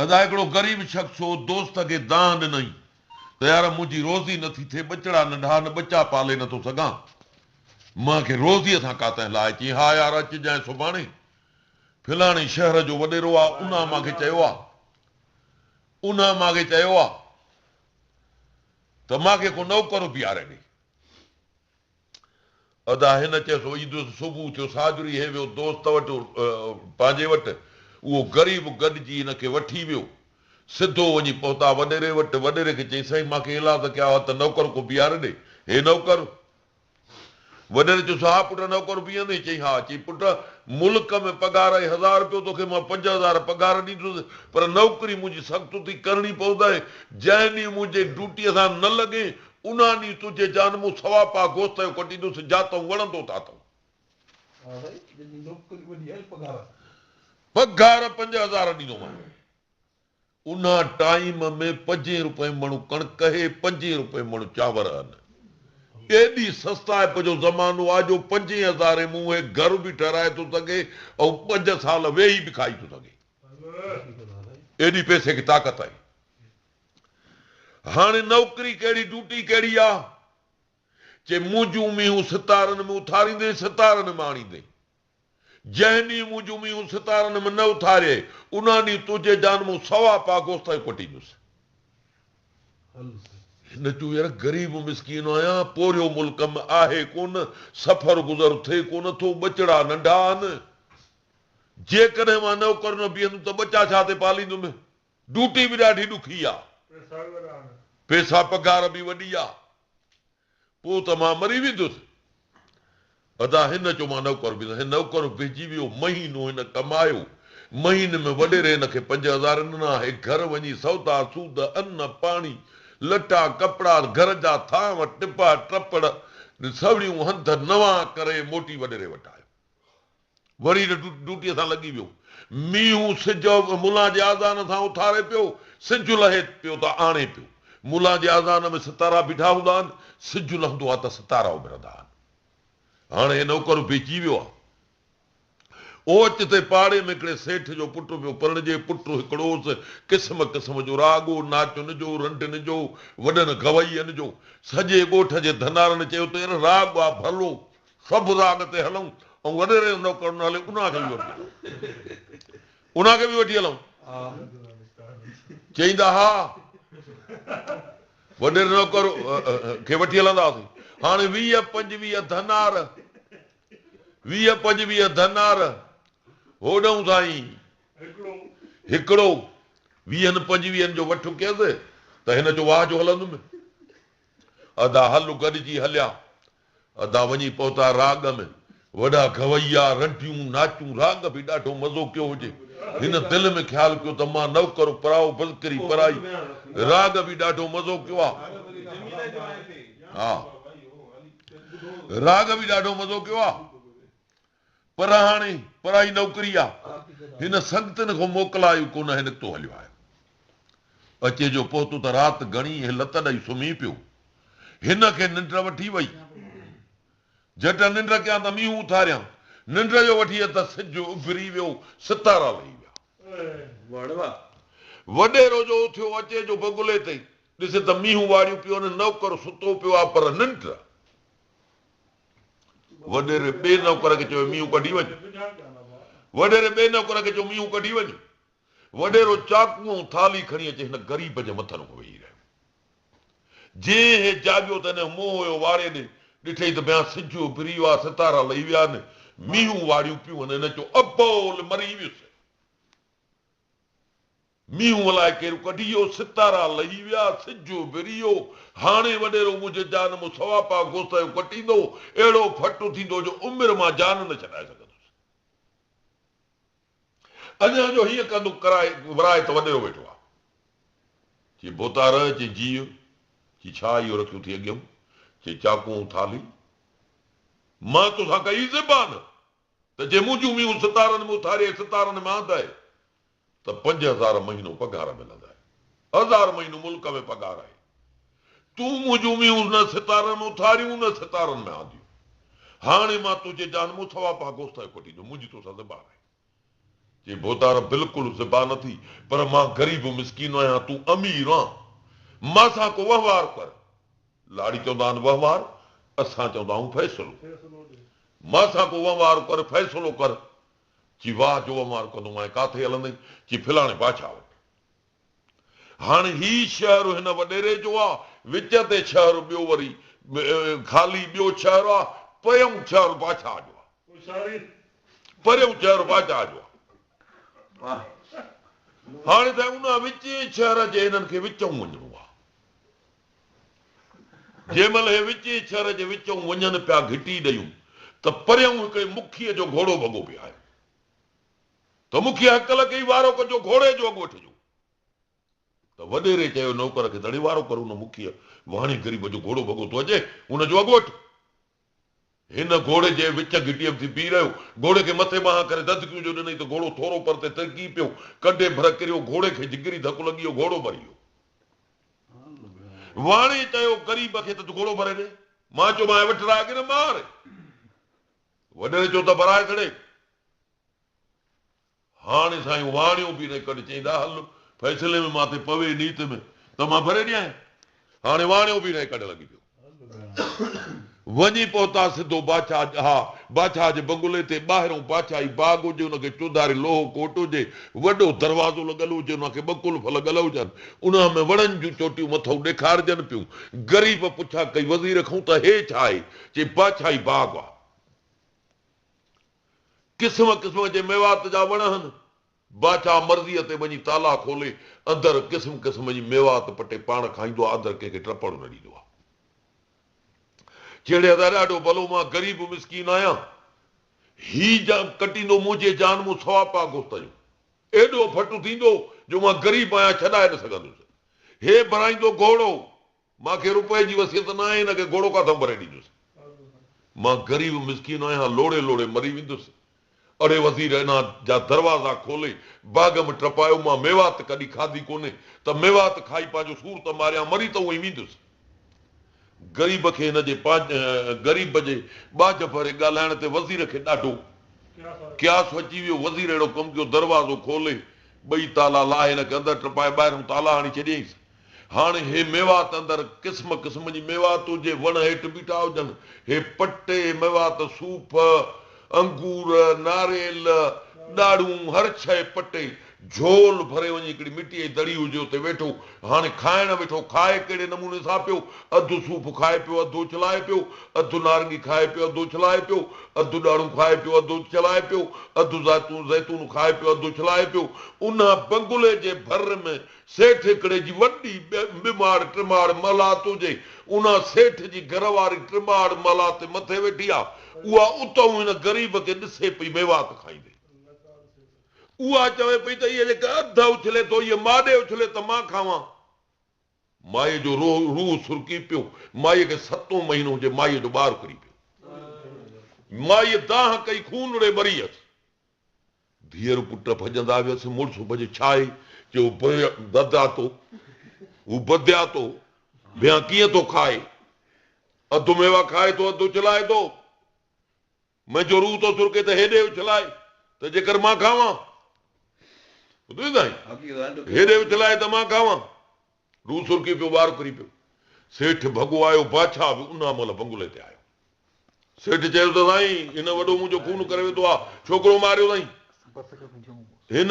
ادا هڪڙو غريب شخص هو دوست کي دانهن ڏنائين ته يار منهنجي روزي نه ٿي ٿئي ٻچڙا ننڍا آهن ٻچا پالي نه ٿو سگهان مان کي روزيء سان ڪا تنهن لاء چيائين ها يار اچجانء سڀاڻي فلاڻي شهر جو وڏيرو آ ان مان کي چيو آ ان مان کي چيو آ ته مان کي ڪو نوڪر بيهاري ڏي. ادا هن چيس هو ايندس صبح ٿيو ساجهري هي ويو دوست وٽ پنهنجي وٽ اهو غريب گڏجي هن کي وٺي ويو سڌو وڃي پهتا وڏيري وٽ وڏيري کي چيائين سائين مان کي ايلاز ڪيا هئا ته نوڪر ڪو بيهاري ڏي هي نوڪر وڏيري چيس ها پٽ نوڪر بيهندين چيائين ها چيائين پٽ ملڪ ۾ پگهار آهي هزار رپيو توکي مان 5000 پگهار ڏيندس پر نوڪري منهنجي سخت ٿي ڪرڻي پوندائي جنهن ڏينهن منهنجي ڊيوٽيء سان نه لڳين انهان ڏينهن تنهنجي جان مون سوا پاء گوشت جو ڪٽيندس، جا تون وڻندو تا تون. پگهار 5000 ڏيندومانء. انهان ٽائيم ۾ پنجين روپئي مڻ ڪڻڪ هي، پنجين روپئي مڻ چانور هن. ايڏي سستائپ جو زمانو آ جو پنجين هزارين مون هي گهر به ٺهرائي ٿو سگهي ۽ پنج سال ويهي به کائي ٿو سگهي. ايڏي پئسي کي طاقت آهي. هاڻي نوڪري ڪهڙي ڊيوٽي ڪهڙي آ؟ چي منهنجون مينهون ستارن ۾ اٿاريندين ستارن ۾ آڻيندين. جنهن ڏينهن منهنجون مينهون ستارن ۾ نه اٿاريئي ان ڏينهن تنهنجي جان مون سوا پاء گوشت جو ڪٽيندس. هن چيو يار غريب مسڪين آهيان، پورهيو ملڪ ۾ آهي ڪونه، سفر گذر ٿئي ڪونه ٿو، ٻچڙا ننڍا آهن، جيڪڏهن مان نوڪر نه بيهندم ته ٻچا ڇا تي پاليندم؟ ڊيوٽي به ڏاڍي ڏکي آ. پئسا پگهار به وڏي آ. پوء ته مان مري ويندس. ادا هن چيو مان نوڪر بيهندس. هي نوڪر بيهجي ويو. مهينو هن ڪمايو. مهيني ۾ وڏيري هن کي 5000 ڏنا. هي گهر وڃي سودا سود، ان پاڻي، لٽا ڪپڙا، گهر جا ٿانو، ٽپا ٽپڙ، سوڙيون هنڌ نوان ڪري موٽي وڏيري وٽ آيو. وري ڊيوٽيء سان لڳي ويو. مينهون سج ملان جي آذان سان اٿاري پيو، سج لهي پيو ته آڻي پيو. ملان جي آذان ۾ ستارا بيٺا هوندا آهن، سج لهندو آهي ته ستارا اڀرندا آهن. هاڻي هي نوڪر بيهجي ويو آهي. اوچتي پاڙي ۾ هڪڙي سيٺ جو پٽ پيو پرڻجي. پٽ هڪڙو هوس، قسم قسم جو راڳو، ناچن جو، رنڊن جو، وڏن گوئين جو. سڄي ڳوٺ جي ڌنارن چيو ته يار راڳ آ ڀلو، سڀ راڳ تي هلون ۽ وڏيري جو نوڪر نه هلي انهان کي به وٺي هلون. انهان کي به وٺي هلون. چئيندا ها وڏيري نوڪر کي وٺي هلنداسين. هاڻي 20 25 ڌنار، 20 25 ڌنار هوڏهون سائين هڪڙو ويهن پنجويهن جو وٺ ڪيس ته هن چيو واهه جو هلندم. ادا هل گڏجي هليا. ادا وڃي پهتا راڳ ۾. وڏا گويا، رنڊيون، ناچون، راڳ به ڏاڍو مزو ڪيو هجي. هن دل ۾ خيال ڪيو ته مان نوڪر پرائو بزڪري پرائي. راڳ به ڏاڍو مزو ڪيو آ. ها. راڳ به ڏاڍو مزو ڪيو آ. پر هاڻي پرائي نوڪري آ. هن سنگتين کان موڪلايو ڪونه هي نڪتو هليو آيو. اچي جو پهتو ته رات گهڻي هي لت ڏئي سمهي پيو. هن کي ننڊ وٺي وئي. جهٽ ننڊ ڪيان ته مينهن اٿاريان. ننڊ جو وٺي ته سج اڀري ويو، ستارا لهي ويا. وڏيرو جو اٿيو اچي جو بنگلي تي ڏسي ته مينهون واڙيون پيو آهن، نوڪر ستو پيو آ پر ننڊ. وڏيري ٻئي نوڪر کي چيو مينهون ڪڍي وڃ. وڏيري ٻئي نوڪر کي چيو مينهون ڪڍي وڃ. وڏيرو چاقو ۽ ٿالهي کڻي اچي هن غريب جي مٿن کان ويهي رهيو. جئين هي جاڳيو ته هن جو منهن هيو واڙي ڏي. ڏٺئي ته بيان سج اڀري ويو آ، ستارا لهي ويا آهن، مينهون واڙيون پيون آهن. هن چيو ابول مري ويس. مينهون الائي ڪير ڪڍي ويو، ستارا لهي ويا، سج اڀري ويو، هاڻي وڏيرو منهنجي جان مون سوا پاء گوشت جو ڪٽيندو، اهڙو ڦٽ ٿيندو جو عمر مان جان نه ڇڏائي سگهندس. اڃا جو هيئن ڪنڌ ڪرائي ورائي ته وڏيرو ويٺو آ. چي ڀوتار، چي جيء، چي ڇا اهو رکيو ٿي اڳيم، چي چاقو ۽ ٿالهي. مان توسان ڪئي زبان ته جي منهنجون مينهون ستارن ۾ اٿاريئي ستارن ۾ آندئي ته 5000 مهينو پگهار ملندائي. هزار مهينو ملڪ ۾ پگهار آهي. تون منهنجون مينهون نه ستارن ۾ اٿاريون نه ستارن ۾ آنديون. هاڻي مان تنهنجي جان مون سوا پاء گوشت جو ڪٽيندو. منهنجي توسان زبان آهي. چي ڀوتار بلڪل زبا نه ٿي، پر مان غريب مسڪين آهيان، تون امير آن، مان سان ڪو وهنوار ڪر. لاڙي چوندا آهن وهنوار، اسان چوندا آهيون فيصلو. مان سان ڪو وهنوار ڪر، فيصلو ڪر. چي واهه جو وهنوار ڪندومانء، ڪاٿي هلندين؟ چي فلاڻي بادشاهه وٽ. هاڻ هي شهر هن وڏيري جو آ، وچ تي شهر ٻيو وري خالي ٻيو شهر آ، پريون شهر بادشاهه جو آ. پريون شهر بادشاهه جو آ. هاڻي ته ان وچين شهر جي هنن کي وچئون وڃڻو آ. جنهن مهل هي وچين شهر جي وچئون وڃن پيا گهٽي ڏيون ته پريون هڪڙي مکيء جو گهوڙو ڀڳو پئي آيو. ته مون کي هڪل ڪئي وارو ڪجو گهوڙي جو اڳ وٺجو. ته وڏيري چيو نوڪر کي ته اڙي وارو ڪر ان مکيء واڻي غريب جو گهوڙو ڀڳو ٿو اچي ان جو اڳ وٺ. هن گهوڙي جي وچ گهٽيء ۾ ٿي بيهي رهيو. گهوڙي کي مٿي ٻانهن ڪري ڌڌڪيون جو ڏنئي ته گهوڙو ٿورو پرتي ترڪي پيو. ڪنڊي ڀر ڪريو گهوڙي کي جگري ڌڪ لڳي ويو گهوڙو مري ويو. واڻي چيو غريب کي ته گهوڙو ڀري ڏي. مان چيومانء وٺراء اڳ نه مار. وڏيري چيو ته ڀرائي ڇڏي. هاڻي سائين واڻيو به نه ڪڍ چئيندا هل فيصلي ۾ مان تي پوي نيت ۾ ته مان ڀري ڏيانء. هاڻي واڻيو به نه ڪڍ لڳي پيو. وڃي پهتا سڌو بادشاهه ها بادشاهه جي بنگلي تي ٻاهرئون بادشاهي باغ هجي ان کي چوڌاري لوهو ڪوٽ هجي وڏو دروازو لڳل هجي ان کي ٻه قلف لڳل هجن ان ۾ وڻن جون چوٽيون مٿئون ڏيکارجن پيون غريب پڇا ڪئي وزير کئون ته هي ڇا آهي چي بادشاهي باغ آ. قسم قسم جي ميوات جا وڻ هن. بادشاهه مرضيء تي وڃي تالا کولي اندر قسم قسم جي ميوات پٽي پاڻ کائيندو آ، اندر ڪنهن کي ٽپڻ نه ڏيندو آ. چيڙي ادا ڏاڍو ڀلو مان غريب مسڪين آهيان. هي جا ڪٽيندو منهنجي جان مون سوا پاء گوشت جو. ايڏو ڦٽ ٿيندو جو مان غريب آهيان ڇڏائي نه سگهندس. هي ڀرائيندو گهوڙو. مان کي روپئي جي وصيت ناهي، هن کي گهوڙو ڪاٿئون ڀري ڏيندس. مان غريب مسڪين آهيان، لوڙهي لوڙهي مري ويندس. اڙي وزير انا جا دروازا کولي باغ ۾ ٽپايو، مان ميوات ڪڏهن کاڌي ڪونهي ته ميوات کائي پنهنجو سور ته ماريان، مري ته اونئين ويندس. غريب کي هن جي غريب جي ٻاجهه ڀري ڳالهائڻ تي وزير کي ڏاڍو قياس اچي ويو. وزير اهڙو ڪم ڪيو، دروازو کولي ٻئي تالا لاهي هن کي اندر ٽپائي ٻاهرئون تالا هڻي ڇڏيائينس. هاڻ هي ميوات اندر قسم قسم جي ميوات هجي، وڻ هيٺ بيٺا هجن، هي پٽي، ميوات صوف، انگور، ناريل، ڏاڙهون، هر شيء پٽي، جهول ڀري وڃي هڪڙي مٽيء جي دڙي هجي اتي ويٺو، هاڻي کائڻ ويٺو، کائي ڪهڙي نموني سان پيو، اڌ صوف کائي پيو، اڌ اڇلائي پيو، اڌ نارنگي کائي پيو، اڌ اڇلائي پيو، اڌ ڏاڙهون کائي پيو، اڌ اڇلائي پيو، اڌ زيتون زيتون کائي پيو، اڌ اڇلائي پيو، ان بنگلي جي ڀر ۾ سيٺ هڪڙي جي وڏي ٻه ماڙ ٽماڙ محلات هجي، ان سيٺ جي گهر واري ٽماڙ محلات تي مٿي ويٺي آ، اها اتئون هن غريب کي ڏسي پئي ميوات کائيندي. اها چوي پئي ته اهي جيڪي اڌ اڇلي ٿو، اهي ماڏي اڇلي ته مان کاوان. مائيء جو روح سرڪي پيو. مائيء کي ستون مهينو هجي، مائيء جو ٻار ڪري پيو. مائيء دانهن ڪئي، خون ڙي مري ويس. ڌيئر پٽ ڀڄندا ويس، مڙس ڀڄ ڇاهي، چيو بدياتو، هو بدياتو، ڀيان ڪيئن ٿو کائي، اڌ ميوا کائي ٿو، اڌ اڇلائي ٿو، منهنجو روح ٿو سرڪي ته هيڏي اڇلائي ته جيڪر مان کاوان، ٻڌو سائين، هيڏي اڇلائي ته مان کاوان، روح سرڪي پيو، ٻار ڪري پيو، سيٺ ڀڳو آيو، بادشاهه به ان مهل بنگلي تي آيو. سيٺ چيو ته سائين هن وڏو منهنجو خون ڪري وڌو آ، ڇوڪرو ماريو اٿائين. هن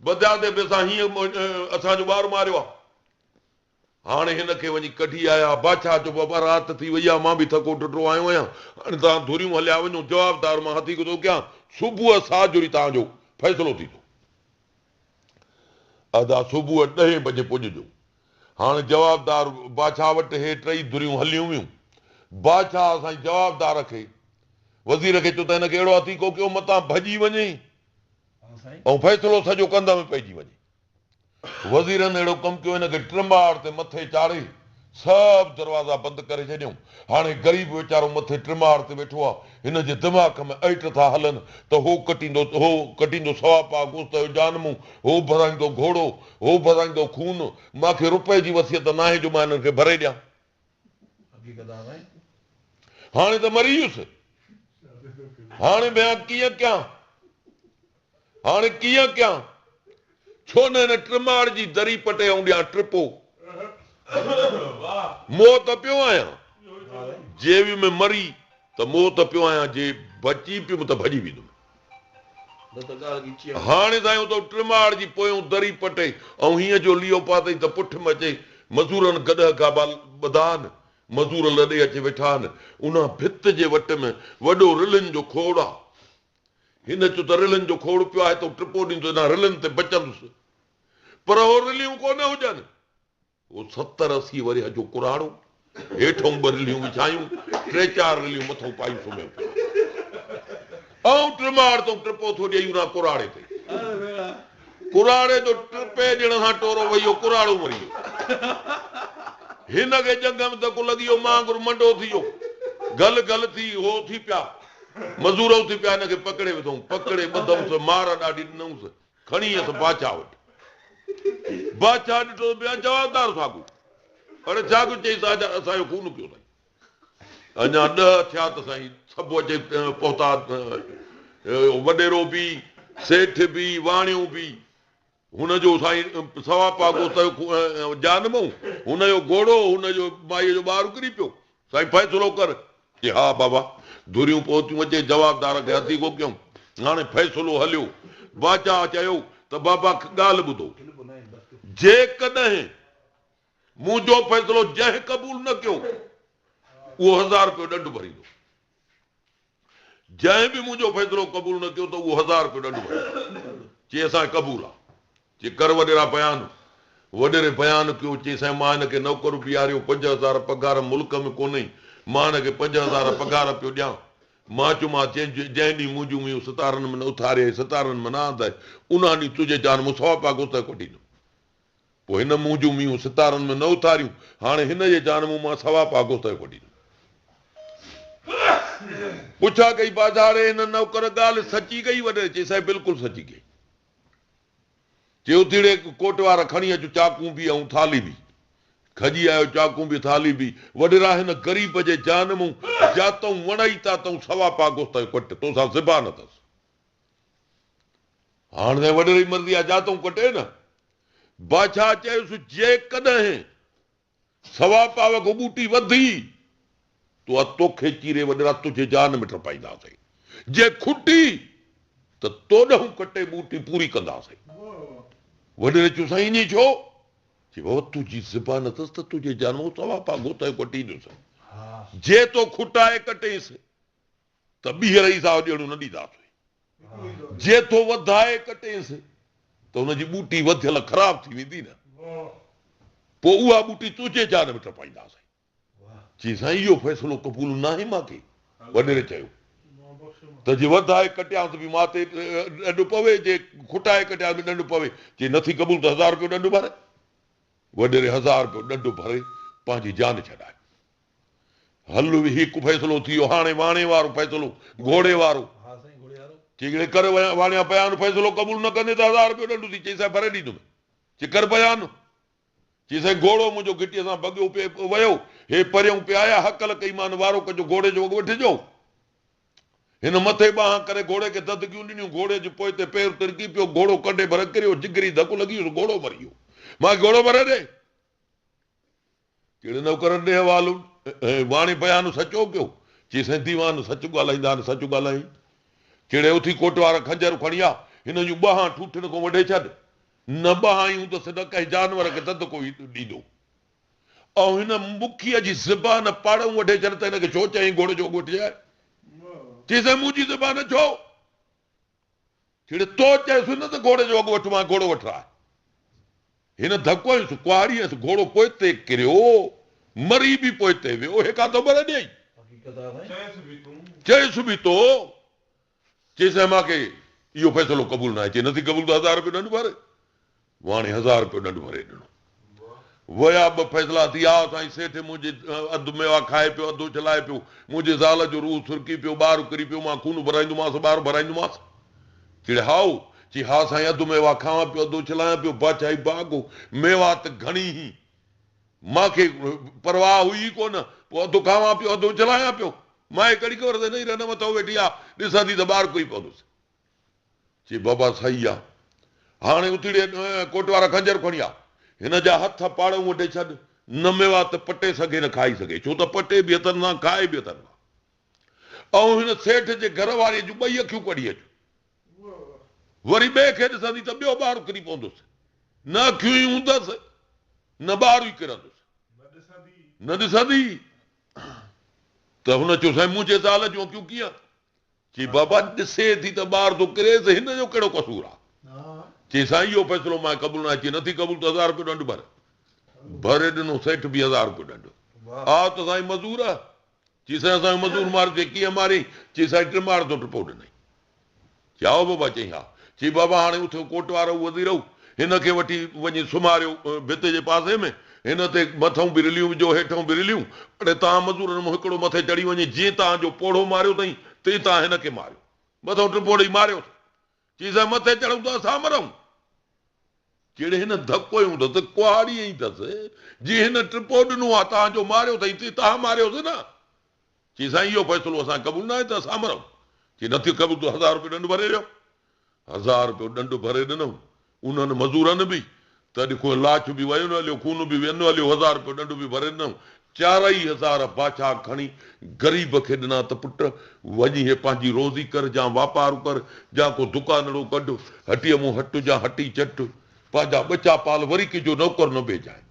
بديا تي پئسا هيئن اسان جو ٻار ماريو آ. هاڻي هن کي وڃي ڪڍي آيا. بادشاهه چيو بابا رات ٿي وئي آ، مان به ٿڪو ٽٽو آيو آهيان. هاڻي توهان ڌريون هليا وڃو، جوابدار مان هٿيڪو ٿو ڪيان. صبح ساجهري توهان جو فيصلو ٿيندو. ادا صبح ڏهين بجي پڄجو. هاڻ جوابدار بادشاهه وٽ هي ٽئي ڌريون هليون ويون. بادشاهه سائين جوابدار کي وزير کي چيو ته هن کي اهڙو هٿيڪو ڪيو متان ڀڄي وڃي ۽ فيصلو سڄو ڪنڌ ۾ پئجي وڃي. وزيرن اهڙو ڪم ڪيو هن کي ٽماڙ تي مٿي چاڙهي سڀ دروازا بند ڪري ڇڏيائون. هاڻي غريب ويچارو مٿي ٽماڙ تي ويٺو آ. هن جي دماغ ۾ ائٽ ٿا هلن ته هو ڪٽيندو هو ڪٽيندو سوا پاء گوشت جو جانمون، هو ڀرائيندو گهوڙو، هو ڀرائيندو خون، مان کي رپئي جي وصيت ناهي جو مان هنن کي ڀري ڏيان. هاڻي ته مري ويس. هاڻي ڀيان ڪيئن ڪيان؟ هاڻي ڪيئن ڪيان؟ ڇو نه هن ٽماڙ جي دري پٽي آئون ڏيان ٽپو. موهه ته پيو آهيان. جي ويم مري ته موهه ته پيو آهيان، جي بچي پيم ته ڀڄي ويندم. هاڻي سائين اتو ٽماڙ جي پويون دري پٽي آئون هيئن جو ليئو پاتئي ته پٺ م اچي مزورن گڏهه گابا ٻڌا آهن. مزور لڏي اچي ويٺا آهن. ان ڀت جي وٽ ۾ وڏو رلين جو کوڙ آ. هن چيو ته رلين جو کوڙ پيو آهي ته ٽپو ڏيندس انهن رلين تي بچندس. پر هو رليون ڪونه هجن. هو ستر اسي ورهيه جو ڪراڙو، هيٺئون ٻه رليون وڇايون، ٽي چار رليون مٿئون پايون سمهيو پيو آهي. آئون ٽماڙ تون ٽپو ٿو ڏيئي انهن ڪراڙي تي. ڪراڙي جو ٽپي ڏيڻ سان ٽورو وهي ويو، ڪراڙو مري ويو. هن کي ڄنگهه ۾ ڌڪ لڳي ويو، مانگر منڊو ٿي ويو. گل گل ٿي هو اٿي پيا. مزور اٿي پيا، هن کي پڪڙي وڌائون. پڪڙي ٻڌئونس، مار ڏاڍي ڏنئونس. کڻي ويس بادشاهه وٽ. بادشاهه ڏٺو ته بيان جوابدار ساڳو. اڙي ڇا ڪيو؟ چيس اسان جو خون ڪيو اٿئي. اڃا ڏهه ٿيا ته سائين سڀ اچي پهتا، وڏيرو به، سيٺ به، واڻيو به. هن جو سائين سوا پاء گوشت جو جان مئو، هن جو گهوڙو، هن جو مائيء جو ٻار اڪري پيو. سائين فيصلو ڪر. چي ها بابا. ڌريون پهتيون اچي جوابدار کي هٿيڪو ڪيائون. هاڻي فيصلو هليو. بادشاهه چيو ته بابا ڳالهه ٻڌو. جيڪڏهن منهنجو فيصلو جنهن قبول نه ڪيو اهو هزار رپيو ڏنڊ ڀريندو. جنهن به منهنجو فيصلو قبول نه ڪيو ته اهو هزار رپيو ڏنڊ ڀريندو. چي اسان کي قبول آ. چي ڪر وڏيرا بيان. وڏيري بيان ڪيو، چي سائين مان هن کي نوڪر بيهاريو 5000 پگهار ملڪ ۾ ڪونهي، مان هن کي 5000 پگهار پيو ڏيان. مان چيومانس جنهن ڏينهن منهنجون مينهون ستارن ۾ نه اٿاريائين، ستارن ۾ نه آندائين، ان ڏينهن تنهنجي جان مون سوا پاء گوشت ڪڍي ڏنو. پوء هن منهنجون مينهون ستارن ۾ نه اٿاريون، هاڻي هن جي جان مون مان سوا پاء گوشت ڪڍي ڏنو. پڇا ڪئي بادشاهه اڙي هن نوڪر ڳالهه سچي ڪئي؟ وڏيري چيس سائين بلڪل سچي ڪئي. چي اٿي ڙي ڪوٽ وارا کڻي اچ چاقون به ۽ ٿالهي به. کڄي آيو چاقون به ٿالهي به. وڏيرا هن غريب جي جان مون جاتئون وڻئي تاتئون سوا پاء گوشت جو ڪٽ، توسان زبان اٿس. هاڻ سائين وڏيري جي مرضي آ جاتئون ڪٽي نه. بادشاهه چيس جيڪڏهن سوا پاء کان ٻوٽي وڌي ته اها توکي چيري وڏيرا تنهنجي جان ۾ ٽپائينداسين. جي کٽي ته توڏهون ڪٽي ٻوٽي پوري ڪنداسين. وڏيري چيو سائين ائين ڇو؟ چي بابا تنهنجي زبان اٿس ته تنهنجي جان مان سوا پاء گوشت جو ڪٽيندس. جي تو کٽائي ڪٽيس ته ٻيهر عيسيٰ ڏيڻو نه ڏينداسين. جي ٿو وڌائي ڪٽينس ته ان جي ٻوٽي وڌيل خراب ٿي ويندي نه، پوء اها ٻوٽي تنهنجي جان ۾ ٽپائينداسين. چي سائين اهو فيصلو قبول ناهي مان کي. وڏيري چيو ته جي وڌائي ڪٽيانس به مان تي ڏنڊ پوي، جي کٽائي ڪٽيانس به ڏنڊ پوي. چي نٿي قبول ته هزار رپيو ڏنڊ ڀر. وڏيري هزار رپيو ڏنڊ ڀري پنهنجي جان ڇڏائي. هل هڪ فيصلو ٿي ويو، هاڻي واڻي وارو فيصلو، گهوڙي وارو. چي ڪر واڻيا بيان، فيصلو قبول نه ڪندين ته هزار رپيو ڏنڊ ٿي. چي صاحب ڀري ڏيندم. چي ڪر بيان. چي سائين گهوڙو منهنجو گهٽيء سان ڀڳيو پئي ويو، هي پريون پئي آيا، هڪل ڪئي مان وارو ڪجو گهوڙي جو وڳ وٺجو. هن مٿي ٻانهن ڪري گهوڙي کي ڌڌڪيون ڏنيون، گهوڙي جي پوئتي پير ترڪي پيو، گهوڙو ڪنڊي ڀر ڪريو، جگري ڌڪ لڳي ويس، گهوڙو مري ويو. مان کي گهوڙو ڀري ڏي. ڪهڙي نوڪر ڏي حوالو واڻي بيان سچو ڪيو؟ چي سائين ديوان سچ ڳالهائيندا آهن، سچ ڳالهائين. چڙي اٿي ڪوٽ وارا خنجر کڻي آ، هن جون ٻانهان ٺوٺين کان وڍي ڇڏ. نه ٻانهان ئي هوندس نه ڪنهن جانور کي ڌڌ ڪو ڏيندو. ۽ هن مکيء جي زبان پاڙئون وڍي ڇڏ ته هن کي ڇو چيائين گهوڙي جو اڳ وٺي آء؟ چي سائين منهنجي زبان ڇو؟ چڙي تو چيس نه ته گهوڙي جو اڳ وٺ مان گهوڙو وٺراء. هن ڌڪ هنيس، ڪهاڙي هنيس، گهوڙو پوئتي ڪريو، مري به پوئتي ويو، هي ڪاٿو ڀري ڏيئي. چيس به تو. چيس سائين مان کي اهو فيصلو قبول ناهي. چي نٿي قبول ته هزار رپيو ڏنڊ ڀر. واڻي هزار رپيو ڏنڊ ڀري ڏنو. ويا ٻه فيصلا ٿي آء سائين سيٺ منهنجي اڌ ميوا کائي پيو اڌ اڇلائي پيو. منهنجي زال جو روح سرڪي پيو ٻار ڪري پيو مان خون ڀرائيندومانس ٻار ڀرائيندومانس. چڙي هائو؟ چي ها سائين اڌ ميوا کاوان پيو اڌ اڇلايان پيو. بادشاهي باغ هو ميوا ته گهڻي هي. مان کي پرواهه هئي ئي ڪونه. پوء اڌ کاوان پيو اڌ اڇلايان پيو. مان کي ڪهڙي خبر ته هن جي رن مٿئون ويٺي آ ڏسندي ته ٻار ڪري پوندس. چي بابا صحيح آ. هاڻي اٿي ڙي ڪوٽ وارا خنجر کڻي آ. هن جا هٿ پاڙئون وڍي ڇڏ. نه ميوا ته پٽي سگهي نه کائي سگهي. ڇو ته پٽي به هٿن سان کائي به هٿن سان. ۽ هن سيٺ جي گهر واريء جون ٻئي اکيون ڪڍي اچ. وري ٻئي کي ڏسندي ته ٻيو ٻار ڪري پوندس. نه اکيون ئي هوندس نه ٻار ئي ڪرندس. نه ڏسندي. ته هن چيو سائين منهنجي زال جون اکيون ڪيئن؟ چي بابا ڏسي ٿي ته ٻار ٿو ڪريس هن جو ڪهڙو قصور آ؟ چي سائين اهو فيصلو مان قبول ناهي چي نٿي قبول ته هزار رپيو ڏنڊ ڀر. ڀري ڏنو سيٺ به هزار رپيو ڏنڊ. آ ته سائين مزور آ. چي سائين اسان جو مزور ماريو چي ڪيئن ماريائين؟ چي سائين ٽماڙ ٿو ٽپو ڏنائين. چي هائو بابا چئين ها. چي بابا هاڻي اٿيو ڪوٽ وارو وزيرؤ هن کي وٺي وڃي سمهاريو ڀت جي پاسي ۾ هن تي مٿئون به رليون وجهو هيٺئون به رليون اڙي توهان مزورن مان هڪڙو مٿي چڙهي وڃي جيئن توهان جو پوڙهو ماريو اٿئين تيئن توهان هن کي ماريو. مٿئون ٽپو ڏئي ماريوس. چي سائين مٿي چڙهون ته اسان مرون. جهڙي هن ڌڪ هنيو اٿس ڪهاڙي هنئي اٿس جيئن هن ٽپو ڏنو آ توهان جو ماريو اٿئين تيئن توهان ماريوس نه. چي سائين اهو فيصلو اسان کي قبول ناهي ته اسان مرون. چي نه ٿيو قبول ته هزار روپيو ڏنڊ ڀري ڏيو. هزار روپيو ڏنڊ ڀري ڏنائون. انهن مزورن به ته اڄ لاش به ويو نه هليو، خون به ويو نه هليو، هزار روپيو ڏنڊ به ڀري ڏنائون. چارئي هزار بادشاهه کڻي غريب کي ڏنا ته پٽ وڃي هي پنهنجي روزي ڪر جان واپار ڪر جان ڪو دڪانڙو ڪڍ، هٽيء مون هٽ جان هٽي چٽ، پنهنجا ٻچا پال وري ڪنهن جو نوڪر نه بيهجانء.